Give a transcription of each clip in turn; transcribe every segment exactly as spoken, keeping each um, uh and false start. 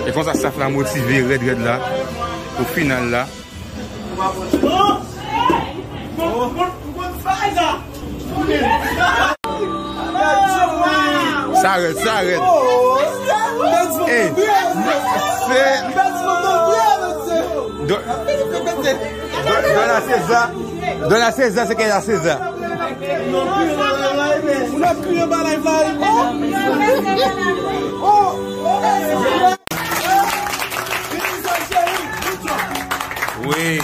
E konsa staff la motive rèd rèd la pou final la. Sa rèd, sa rèd. Ey, se Do- Do- Dona César. Dona César, se ke la César. Moun ap kriye anba live la. Wi.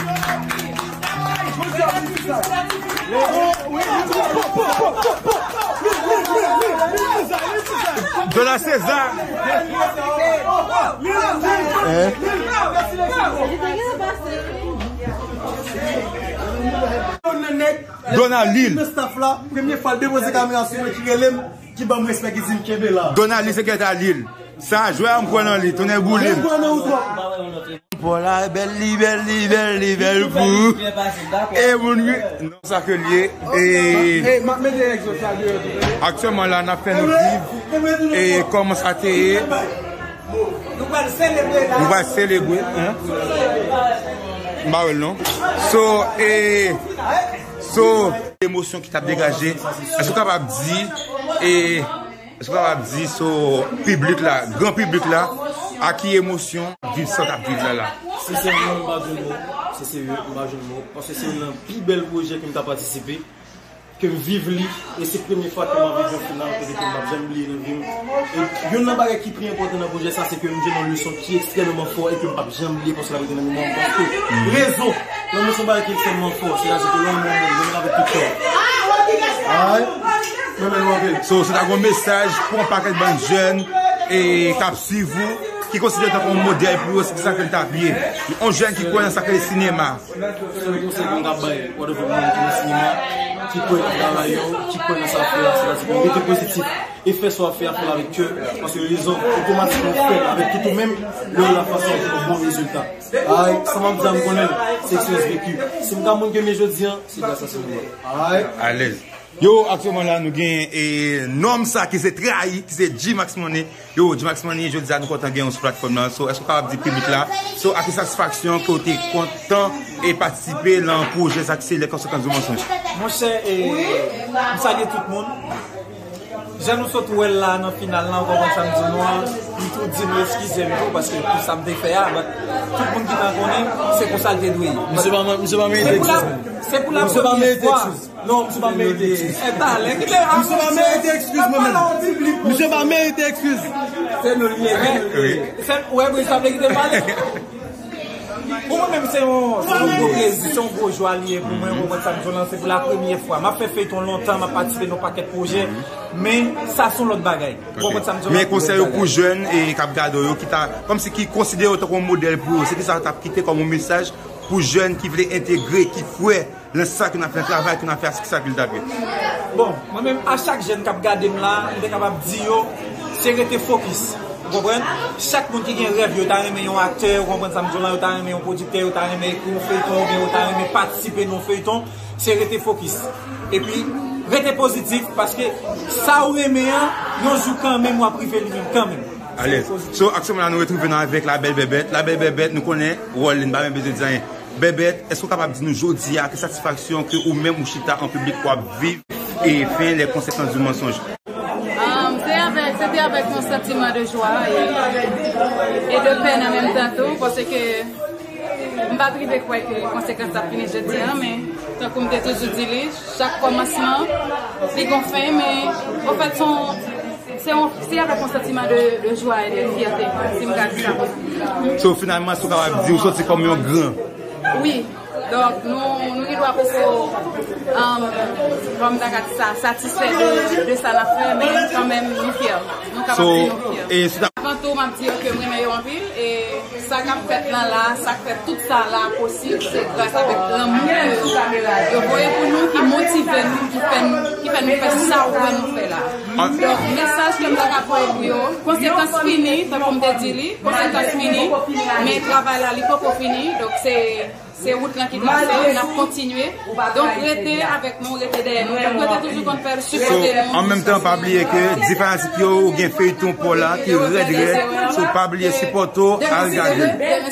Dona César. Hein? Donald Lille. Nan staff la, premye fwa l depoze kamera sou mwen ki rele m, ki ban m respè, ki di m kenbe la. Donald Lille, sekretè Lille. Sa, jwè a m kwè nan li, tonnè boule m. Mwen kwè nan ou twòp. Paul la, bèl li, bèl li, bèl li, bèl pou. E moun wi, non, sa ke l ye. E Ey, m ap mete egzòs la deyò tou. Aktyèlman la, n ap fè nou viv e kòman sa te ye. Nou pral selebre la. Nou pral selebre, hein? M pa wè l non. So, e, so, emosyon ki t ap degaje. Èske w kapab di, e, èske w kapab di, so, piblik la, gran piblik la, a ki emosyon viv sa w t ap viv la la? Sensèman, m pa jwenn mo. Se serye, m pa jwenn mo. Paske se youn nan pi bèl pwojè ke m ta patisipe, ke m viv li, e se premye fwa ke m ap viv yon final kote ke m p ap janm bliye nan vi m. E youn nan bagay ki pi enpòtan nan pwojè sa, se ke m jwenn yon leson ki ekstrèmeman fò e ke m p ap janm bliye paske l ap rete nan memwa m. Paske rezon, lanmou se yon bagay ki ekstrèmeman fò, sètadi ke lè w renmen yon moun, renmen l avèk tout kè w. Alright? Mwen renmen nou anpil. So, se ta yon mesaj pou yon pakèt bann jèn e k ap swiv ou, ki konsidere w tankou yon modèl pou yo, se sa ke l t ap ye. Yon jèn ki kwè nan sa k rele sinema. Sèl konsèy ke m ka bay whatever moun ki nan sinema, ki kwè nan travay yo, ki kwè nan sa fè a, sètadi ke rete pozitif e fè sa w ap fè a, fè l avèk kè, paske rezon otomatikman w fè l avèk tout ou menm, lè w la fas a yon bon rezilta. Ay, sa m ap di a, m konnen l, se eksperyans veki. Si m ka moun ke m ye jodi a, se gras a sinema. Ay. Alèz. Yo, aktyèlman la, nou gen, e, nonm sa ki se trayi, ki se G-Max Money. Yo, G-Max Money, jodi a nou kontan gen w sou platfòm nan. So, èske w kapab di piblik la, so, a ki satisfaksyon ke w te kontan e patisipe nan pwojè sa ki se Les Conséquences du Mensonge? Monchè, e, m salye tout moun. Jan nou sot wè l la nan final la, ou konprann sa m di nou an, m tou di nou eskize m tou, paske pou sa m te fè a, but tout moun ki ta konnen, se konsa l te dwe ye. Misye pa, misye pa merite eskiz. Se pou la, se pou la premye fwa. Non, misye pa merite eskiz. E talè, kite a. Misye pa merite eskiz, mwen menm. Misye pa merite eskiz. Se nou l ye, men. Ou wè, Brice pa vle kite m pale. Pou mwen menm, se yon, se yon gwo plezi, se yon gwo jwa li ye pou mwen, ou konprann sa m di w lan, se pou la premye fwa. M ap fè feyton lontan, m ap patisipe nan yon pakèt pwojè, men sa se yon lòt bagay. Ou konprann sa m di w lan? Men konsèy ou pou jèn e k ap gade w yo, ki ta, kòmsi ki konsidere w tankou yon modèl pou yo, se ki sa w t ap kite kòm yon mesaj pou jèn ki vle entegre, ki kwè nan sa ke n ap fè, travay ke n ap fè a, se ki sa ke l t ap ye? Bon, mwen menm, a chak jèn k ap gade m la, m te kapab di yo, se rete fokis. Ou konprann? Chak moun ki gen rèv, yo ta renmen yon aktè, ou konprann sa m di w lan, yo ta renmen yon pwodiktè, yo ta renmen ekri yon feyton, oubyen yo ta renmen patisipe nan yon feyton, se rete fokis. Epi, rete pozitif, paske sa ou renmen an, yon jou kanmenm, w ap rive li menm kanmenm. Alèz. So, aktyèlman la, nou retwouve nou avèk Labèl Bèbèt. Labèl Bèbèt, nou konnen wòl li, n pa menm bezwen di anyen. Bèbèt, èske w kapab di nou jodi a ki satisfaksyon ke ou menm ou chita an piblik w ap viv e fen Les Conséquences du Mensonge? Um, se avèk, se te avèk yon santiman de jwa e, e de pèn an menm tan tou, paske m pa t rive kwè ke konsekans t ap fini jodi a, men tankou m te toujou di li, chak kòmansman, li gon fen, men, anfèt, se yon Se yon, se avèk yon santiman de, de jwa e de fyète, si m ka di sa konsa. So, finalman, si w kapab di, ou soti kòm yon gran. Wi. Donk, nou, nou gen dwa poko, um, kòm ta ka di sa, satisfè de, de sa n ap fè, men kanmenm, nou fyè. Nou kapab di nou fyè. So, e si ta- Avan tou, m ap di yo ke m renmen yo anpil, e Sa k ap fèt la la, sa k fè tout sa la posib, se gras avèk lanmou ke yo voye pou nou, ki motive nou, ki fè n, ki fè nou fè sa ou wè nou fè la. Donk, mesaj ke m ta ka voye pou yo, konsekans fini, tankou m te di li, konsekans fini, men travay la, li poko fini, donk se, Se wout lan ki trase, n ap kontinye. Donk, rete avèk nou, rete dèyè nou. Donk, rete toujou konn fè sipòte nou. An menm tan, pa bliye ke di fanatik yo, ou gen feyton pa w la ki rèd rèd. So, pa bliye sipòte w, al gade. Rèd rèd.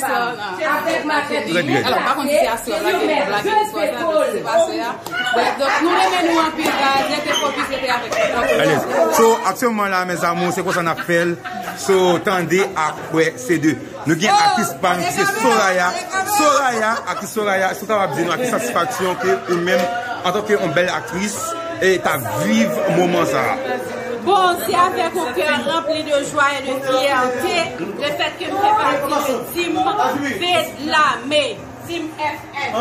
Alò, pa konn si se aswè a lage, lage istwa sa, paske se pa aswè a. Brèf, donk, nou renmen nou anpil, guys. Rete focus, rete avèk nou. Alèz. So, aktyèlman la, mes amours, se konsa n ap fè l. So, tande ak kwè, se de. Nou gen aktris pa nou ki se Soraya. Soraya, aktris Soraya, èske w kapab di nou ak ki satisfaksyon ke ou menm, antanke yon bèl aktris, e t ap viv moman sa a? Bon, c'est avec un cœur rempli de joie et de fierté, le fait que m fè pati de Team Fedlame, Team F F.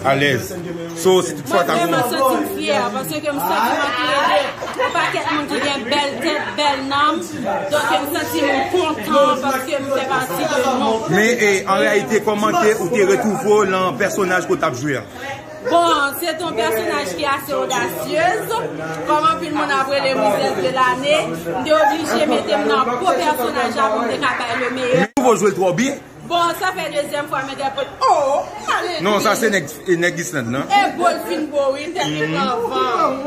Alèz. So, si toutfwa ta gen yon... Mwen vrèman santi m fyè, paske m santi m antoure de yon pakèt moun ki gen bèl tèt, bèl nanm. Donk, m santi m kontan paske m fè pati de nou. Men, e, an reyalite, kòman ke ou te retwouve w nan pèsonaj ke w t ap jwe a? Bon, se te yon pèsonaj ki ase odasyez. Kòm anpil moun ap rele m rizèz de lane, m te oblije mete m nan po pèsonaj la pou m te ka bay le meyè. Men ou jwe l twò byen. Bon, sa fè dezyèm fwa m entèprete. Oh, aleluya. Non, sa se nèg, e, nèg Island lan. E bo l fin bo wi, tèt li nan van.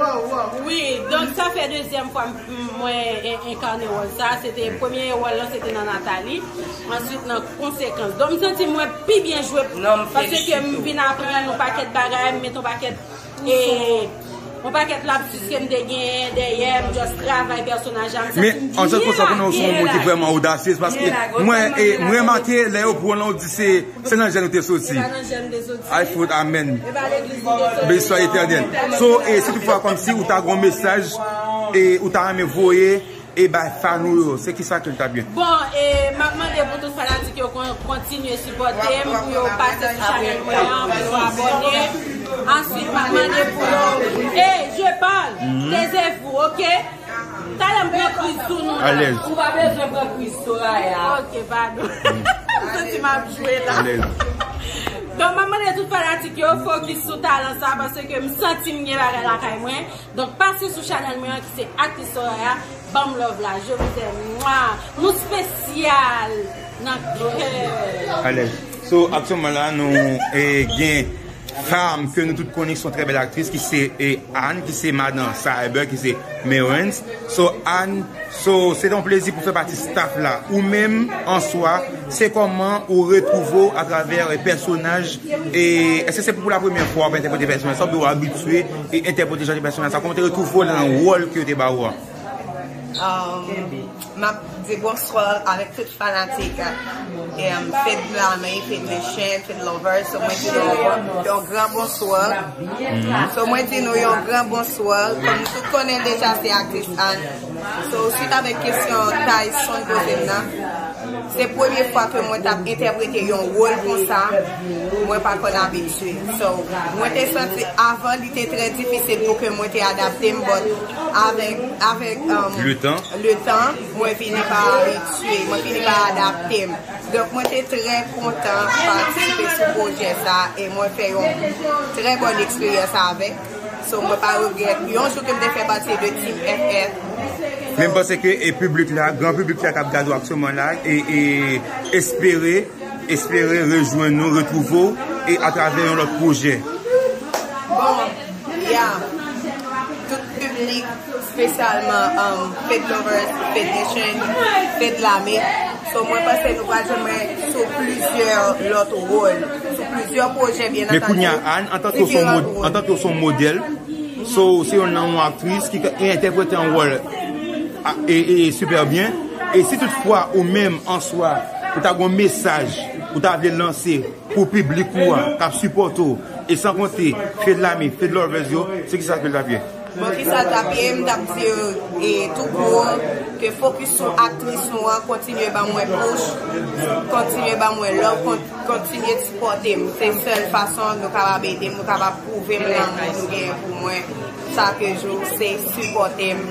Wi, donk sa fè dezyèm fwa m, mwen en-, enkane wòl sa. Se te premye wòl lan, se te nan Nathalie. Answit, nan Konsekans. Donk, m santi mwen pi byen jwe paske m vin aprann yon pakèt bagay, m met yon pakèt, e, yon pakèt lapsis ke m te genyen dèyè, m just travay pèsonaj la, m santi m byen lage. Men, an sèt fwa sa, konnen w se yon moun ki vrèman odasyez, paske mwen, e, m remake, lè yo pran w lan, ou di se, se nan jèn ou te soti. Se pa nan jèn m te soti. Ay, fout, amèn. Se pa legliz m te soti. Beni swa Letènèl. So, e, si toutfwa kòmsi ou ta gen yon mesaj, e, ou ta renmen voye, e bay fan ou yo, se kisa ke l t ap ye? Bon, e, m ap mande pou tout fanatik yo kon-, kontinye sipòte m, pou yo pase sou chanèl mwen an, pou yo abòne. Answit, m ap mande pou yo, e, je parle, taisez-vous, ok? Talè m pran kriz sou nou la. Alèz. Ou pa bezwen pran kriz, Soraya. Ok, padon. M santi m ap jwe la. Alèz. Donk, m ap mande tout fanatik yo, fokis sou talan sa, paske m santi m gen bagay lakay mwen. Donk, pase sou chanèl mwen an ki se Aktris Soraya, ban m love la, je vous aime, mwa, nou espesyal nan kè. Alèz. So, aktyèlman la, nou, e, gen fanm ke nou tout konnen ki se yon trè bèl aktris, ki se, e, Anne, ki se madan Cyber, ki se Merens. So, Anne, so, se yon plezi pou fè pati staff la. Ou menm, an swa, se kòman ou retwouve w atravè, e, pèsonaj, e, èske se pou la premyè fwa w ap entèprete pèsonaj sa, oubyen w abitye, e, entèprete jan de pèsonaj sa? Kòman w te retwouve w nan wòl ke yo te ba ou a? Um, m ap di bonswa avèk tout fanatik, um, Fedlame, Fednation, Fedlovers. So, mwen di nou yon, yon gran bonswa. So, mwen di nou yon gran bonswa. Kòm nou tout konnen l deja, se aktris Anne. So, swit avèk kesyon Tyson poze m nan, se premye fwa ke mwen t ap entèprete yon wòl konsa, mwen pa konn abitye. So, mwen te santi avan li te trè difisil pou ke mwen te adapte m, but avèk, avèk, um, letan, mwen fini pa abitye, mwen fini pa adapte m. Donk, mwen te trè kontan patisipe sou pwojè sa e mwen fè yon trè bòn eksperyans avèk. So, mwen pa regrèt yon jou ke m te fè pati de Team F F. Men m panse ke e piblik la, gran piblik la k ap gade w aktyèlman la, e, e espere, espere rejwenn nou, retwouve w, e atravè yon lòt pwojè. Bon, ya, tout piblik, espesyalman, um, Fed Lovers, Fed Nation, Fed Lame. So, mwen panse nou pral jwenn mwen sou plizyè lòt wòl, sou plizyè pwojè, byen antandi. Men kounye a, Anne, antanke w se yon mod-, antanke w se yon modèl, so, se youn nan yon aktris ki ka entèprete yon wòl a, e, e, e sipè byen. E si toutfwa, ou menm, an swa, ou ta gen yon mesaj, ou ta vle lanse, pou piblik ou a, k ap sipòte w, e san konte Fed Lame, Fed Lovers yo, se kisa ke l t ap ye? Bon, kisa l t ap ye? M t ap di yo, e, tou kou, ke fokis sou aktris nou an, kontinye ban mwen push, kontinye ban mwen love, kon-, kontinye sipòte m. Se sèl fason nou kapab ede m, nou kapab pwouve m lanmou nou genyen pou mwen chak jou, se sipòte m.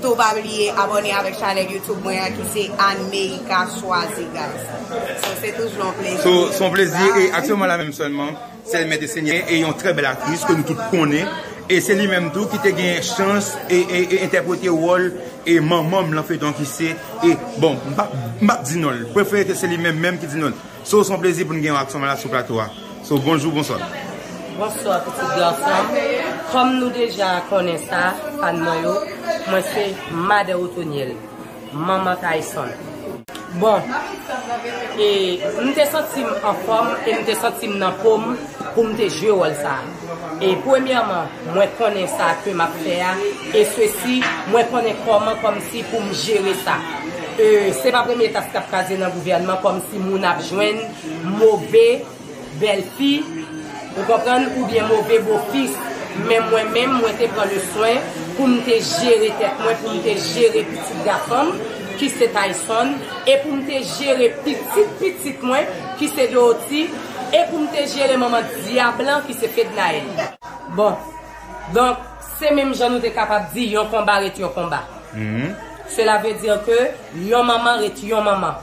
Tou pa bliye abòne avèk chanèl YouTube mwen an ki se Anne Meika Chwazi, guys. So, se toujou yon plezi. So, se yon plezi, e aktyèlman la menm sèlman, sèl mèt e senyè, e yon trè bèl aktris ke nou tout konnen. E se li menm tou ki te gen chans e, e, e entèprete wòl e manman m lan feyton ki se, e, bon, m p ap, m p ap di non l. Prefere ke se li menm menm ki di non l. So, se yon plezi pou n gen yon aktris la sou plato a. So, bonjou, bonswa. Bonswa, pitit gason m. Kòm nou deja konnen sa, fan mwen yo, mwen se Madan Otonyèl, manman Tayson. Bon, e, m te santi m anfòm e m te santi m nan po m pou m te jwe wòl sa a. E premyèman, mwen konnen sa ke m ap fè a, e sesi, mwen konnen kòman kòmsi pou m jere sa. E, se pa premye tas k ap kraze nan gouvènman, kòmsi moun ap jwenn move bèlfi, ou konprann, oubyen move bofis. Men mwen menm, mwen te pran le swen pou m te jere tèt mwen, pou m te jere pitit gason m, ki se Tayson, e pou m te jere pitit pitit mwen, ki se Dorothy, e pou m te jere manman dyab lan, ki se Fednaelle. Bon, donk, se menm jan nou te kapab di, yon konba ret yon konba. Cela veut dire que yon manman ret yon manman.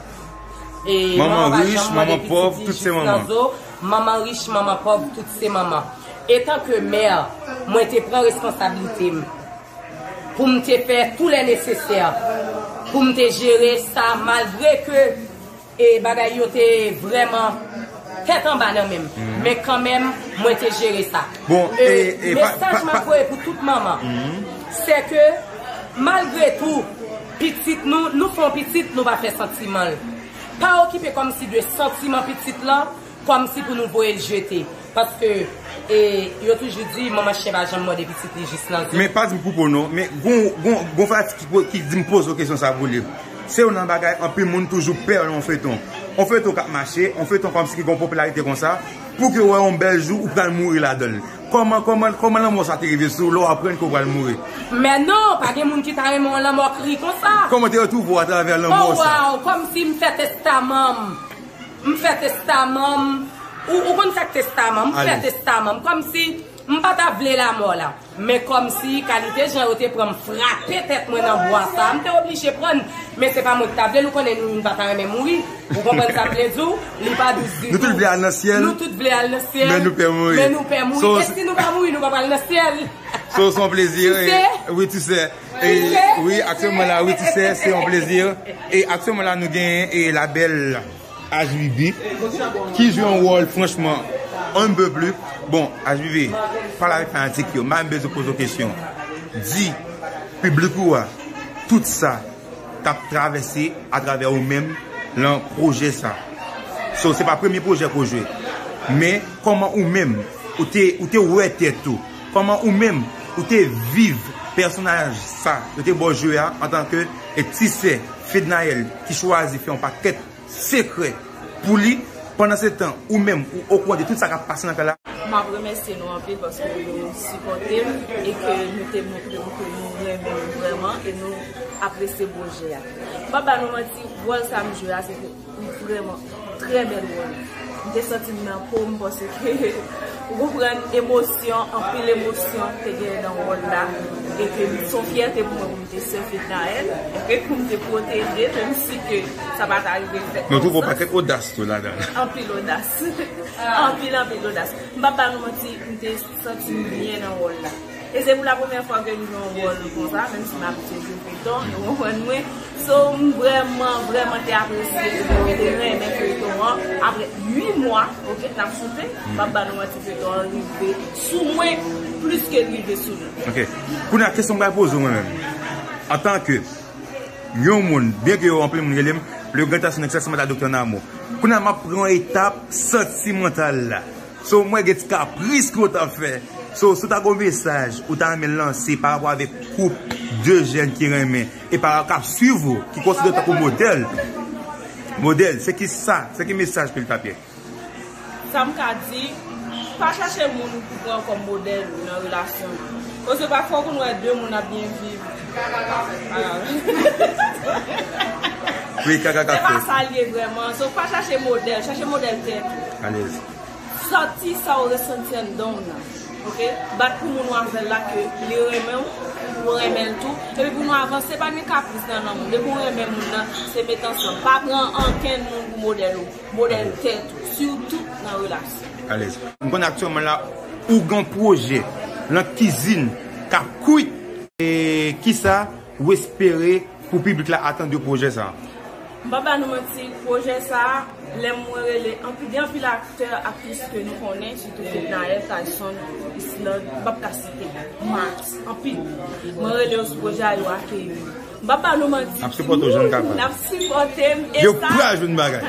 E manman pa janm mande pitit li jis nan zo. Manman rich, manman pòv, tout se manman. Etan ke mè, mwen te pran responsablite m pou m te fè tou lè nesesè pou m te jere sa, malgre ke e bagay yo te vrèman tèt anba nan men m. Men kanmenm, mwen te jere sa. Bon, e, e, e, pa, mesaj pa, m ap voye pou tout manman, se ke malgre tou, pitit nou, nou fè yon pitit, nou pa fè santiman l. Pa okipe kòmsi de santiman pitit lan, kòmsi pou nou voye l jete. Paske, e, yo toujou di, manman chen pa janm mòde pitit li jis nan zo. Men pa di m koupe w non, men gon, gon, gon fanatik ki, po- ki di m poze w kesyon sa pou li. Se youn nan bagay anpil moun toujou pè nan yon feyton. Yon feyton k ap mache, yon feyton kòmsi ki gon popilarite konsa, pou ke w wè yon bèl jou ou pral mouri ladan l. Kòman, kòman, kòman lanmò sa te rive sou ou lè w aprann ke w pral mouri? Men non, pa gen moun ki ta renmen yon lanmò kri konsa. Kòman te retwouve w atravè lanmò sa? Oh, wow, kòmsi m fè testaman m. M fè testaman m. Ou, ou konn sa k testaman? M fè testaman m. Kòmsi m pa ta vle lanmò la. Men kòmsi kalite jan yo te pran m frape tèt mwen nan bwa sa, m te oblije pran l. Men se pa mwen ki ta vle l, ou konnen nou youn pa ta renmen mouri. Ou konprann sa m vle di w? Li pa dous ditou. Nou tout vle al nan syèl. Nou tout vle al nan syèl. Men nou pè mouri. Men nou pè mouri. So, e si nou pa mouri, nou pa pral nan syèl. So, se yon plezi. Wi, tu sais. E, wi, aktyèlman la, wi, tu sais, se yon plezi. E aktyèlman la, nou genyen e la bèl H B B, ki jwe yon wòl, franchman, on ne peut plus. Bon, H B B, pale avèk fanatik yo, m pa menm bezwen poze w kesyon. Di piblik ou a tout sa k ap travèse atravè ou menm lan pwojè sa. So, se pa premye pwojè ke w jwe. Men, kòman ou menm, ou te, ou te wè tèt ou? Kòman ou menm, ou te viv pèsonaj sa yo te ba w jwe a antanke e ti sè Fednaelle ki chwazi fè yon pakèt sekrè pou li, pandansetan, ou menm, ou okouran de tout sa k ap pase nan kay la? M ap remèsye nou anpil paske nou sipòte m e ke nou te montre m ke nou renmen m vrèman e nou apresye pwojè a. M p ap ba nou manti, wòl sa m jwe a, se te yon vrèman trè bèl wòl. M te santi m nan po m paske, ou konprann, emosyon, anpil emosyon te genyen nan wòl la, e ke se yon fyète pou mwen pou m te sè Fednaelle, oke, pou m te pwoteje l, menm si ke sa pa ta rive fèt konsa. Men w twouve w pakèt odas tou ladan l. Anpil odas. Anpil, anpil odas. M p ap ba nou manti, m te santi m byen nan wòl la. E se pou la premyè fwa ke m jwe yon wòl konsa, menm si m abitye jwe feyton, nou konprann mwen. So, m vrèman, vrèman te apresye feyton, m te renmen feyton an. Apre uit mwa, oke, n ap soupe, m p ap ba nou manti, feyton an rive sou mwen plis ke l rive sou nou. Oke. Kounye a, kesyon m pral poze w mwen menm, antanke yon moun, byen ke yo anpil moun rele m le grand Tayson, exactement, Doktè Namo. Kounye a, m ap pran etap santimantal la. So, mwen gen ti kapris ke w t ap fè. So, si w ta gen yon mesaj ou ta renmen lanse pa rapò avèk koup de jèn ki renmen e pa k ap swiv ou, ki konsidere w tankou modèl, modèl, se ki sa, se ki mesaj ke l t ap ye? Sa m ka di, pa chache moun pou pran kòm modèl ou nan relasyon. Paske pafwa ou konn wè de moun ap byen viv. Wi, kaka k ap fèt. Se pa sa l ye vrèman. So, pa chache modèl, chache modèl tèt ou. Alèz. Sòti sa w resanti anndan w nan. Oke? Bat pou moun ou avè l la ke li renmen w, ou renmen l tou. Epi pou nou avanse, pa gen kapris nan lanmou. Depi w renmen moun nan, se met ansanm. Pa pran ankenn moun pou modèl ou. Modèl tèt ou. Sitou nan relasyon. Alèz. M konn aktyèlman la, ou gen yon pwojè lan kizin k ap kwit. E kisa ou espere pou piblik la atann de pwojè sa a? M pa ba nou manti, pwojè sa a, lè mwen rele anpil, gen anpil aktè, aktris ke nou konnen, sitou Fednaelle, Tyson, Islande, m p ap ka site, Max, anpil. Mwen rele yo sou pwojè a, yo akeyi m. M pa ba nou manti, ap sipòte w jan n kapab. N ap sipòte m, e yo sa pral jwenn bagay.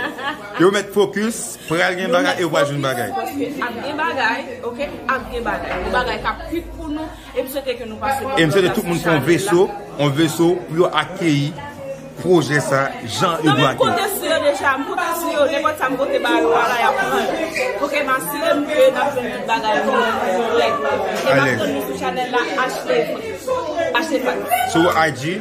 Yo mèt fokis, pral gen bagay, e yo pral jwenn bagay. Paske ap gen bagay, oke? Ap gen bagay. Gen bagay k ap kwit pou nou, e m swete ke nou pase. E m swete tout moun fè yon veso, yon veso pou yo akeyi pwojè sa, jan yo dwe akeyi. Non, men m konte sou yo deja, m konte sou yo, nenpòt sa m pote ba yo a la, y ap pran. Oke, m asire m ke n ap jwenn tout bagay nou, nou, nou, nou, e m ap tann nou sou chanèl la, Ashley. Ashley Pat. Sou I G?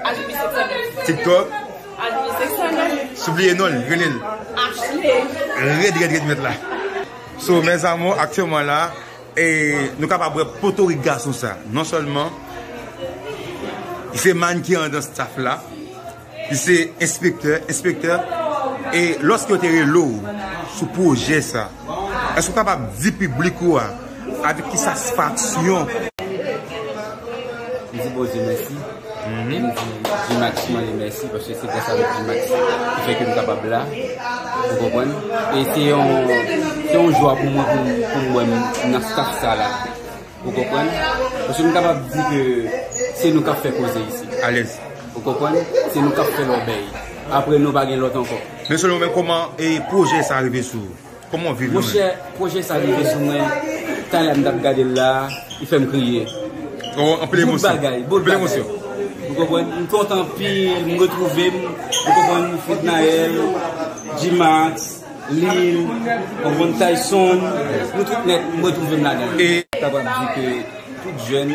H B six hundred. TikTok? H B six hundred. Si w bliye non l, rele l. Ashley. Rèd, rèd, rèd mèt la. So, mes amours, aktyèlman la, e nou kapab wè potorik gason sa. Non sèlman li se mannken anndan staff la, li se enspektè, enspektè, e lòske yo te rele w sou pwojè sa, èske w kapab di piblik ou a avèk ki satisfaksyon? M di Bondye mèsi. E m di G-Max mande mèsi, paske se gras avèk G-Max ki fè ke m kapab la. Ou konprann? E se yon, se yon jwa pou mwen, pou, pou m wè m nan staff sa la. Ou konprann? Paske m kapab di ke se nou k ap fè koze isit. Alèz. Ou konprann? Se nou k ap fè lòbèy. Apre nou pa gen lòt ankò. Men selon ou menm, kòman, e, pwojè sa rive sou ou? Kòman w viv li menm? Monchè, pwojè sa rive sou mwen. Talè m t ap gade l la, li fè m kriye. Oh, anpil emosyon. Bout bagay, bout bagay. Anpil emosyon. Ou konprann? M kontan anpil, m retwouve m. Ou konprann? Fednaelle, G-Max, Lil, ou konprann, Tyson, nou tout nèt, m retwouve m ladan l. E kapab di ke tout jèn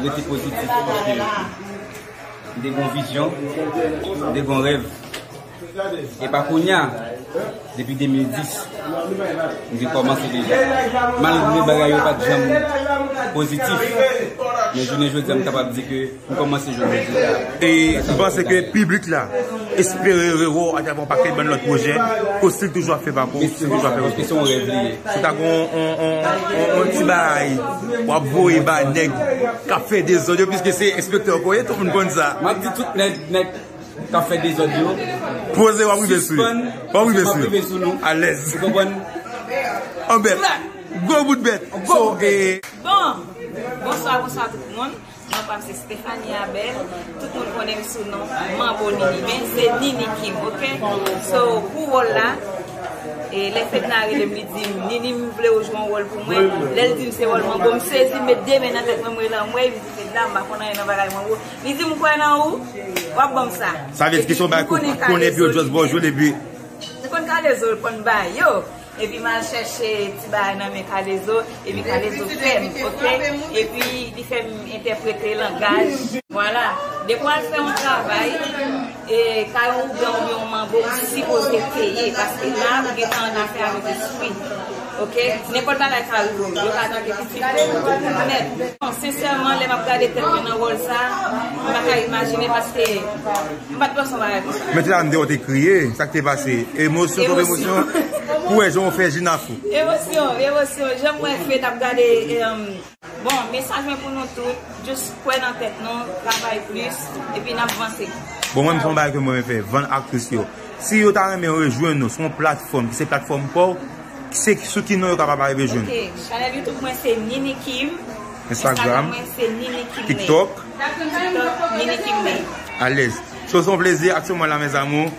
rete pozitif, paske m te gon vizyon, m te gon rèv. E pa kounye a, depi de mil dis, m te kòmanse deja. Malgre bagay yo pa t janm pozitif, men jounen jodi a, m kapab di ke m kòmanse jwenn rezilta. E m panse ke piblik la espere rewè w atravè yon pakèt bann lòt pwojè, ke w still toujou ap fè pa kò w, still toujou ap fè. Paske se yon rèv li ye. Si w ta gon on, on, on, on ti bagay w ap voye ba nèg k ap fè dezòd yo, piske se enspektè ke w ye, tout moun konn sa. M ap di tout nèg, nèg k ap fè dezòd yo. Poze, w ap rive sou yo. W ap rive sou yo. Alèz. Ou konprann? Yon bèt. Gwo bout bèt. So, e, bon, bonswa, bonswa tout moun. Non pa m se Stephanie Abel. Tout moun konnen m sou non Manbo Nini. Men se Nini Kim, oke? So, pou wòl la, e, lè Fedna rele m, li di m, "Nini, m vle w jwe yon wòl pou mwen." Lè l di m se wòl Manbo, m sezi, m met de men nan tèt mwen, m rele anmwey, m di, "Fedna, m pa konn anyen nan bagay Manbo." Li di m, "M kwè nan ou, w ap ban m sa." Sa vle di ki se yon bagay ke w konnen epi yo just ba w jwe l epi. M konn Kalezo konn ba yo. Epi m al chèche ti bagay nan men Kalezo, epi Kalezo fè m, oke? Epi li fè m entèprete langaj. Vwala. Depi w al fè yon travay, e, ka yon ougan oubyen yon manbo, ou sipoze peye, paske la, ou gentan an afè avèk espri. Oke? Nenpòt bagay ka rive w. Yo ka atake pitit ou, nèt. Bon, sensèman, lè m ap gade tèt mwen nan wòl sa, m pa ka imajine, paske m pa t panse yon bagay konsa. Men te la, m te wè w te kriye, sa k te pase? Emosyon, twòp emosyon. Pou wè jan w fè Jina fou. Emosyon, emosyon. Jan m wè Fed ap gade, em, bon, mesaj mwen pou nou tout, just kwè nan tèt nou, travay plis, epi n ap vanse. Bon, mwen, m se yon bagay ke mwen renmen fè, vann aktris yo. Si yo ta renmen rejwenn nou sou yon platfòm ki se platfòm pa w, se sou ki non yo kapab al rejwenn? Oke, chanèl YouTube mwen se Nini Kim. Instagram. Instagram mwen se Nini Kim May. TikTok. TikTok, Nini Kim May. Alèz. So, se yon plezi ak sou mwen la, mes amours.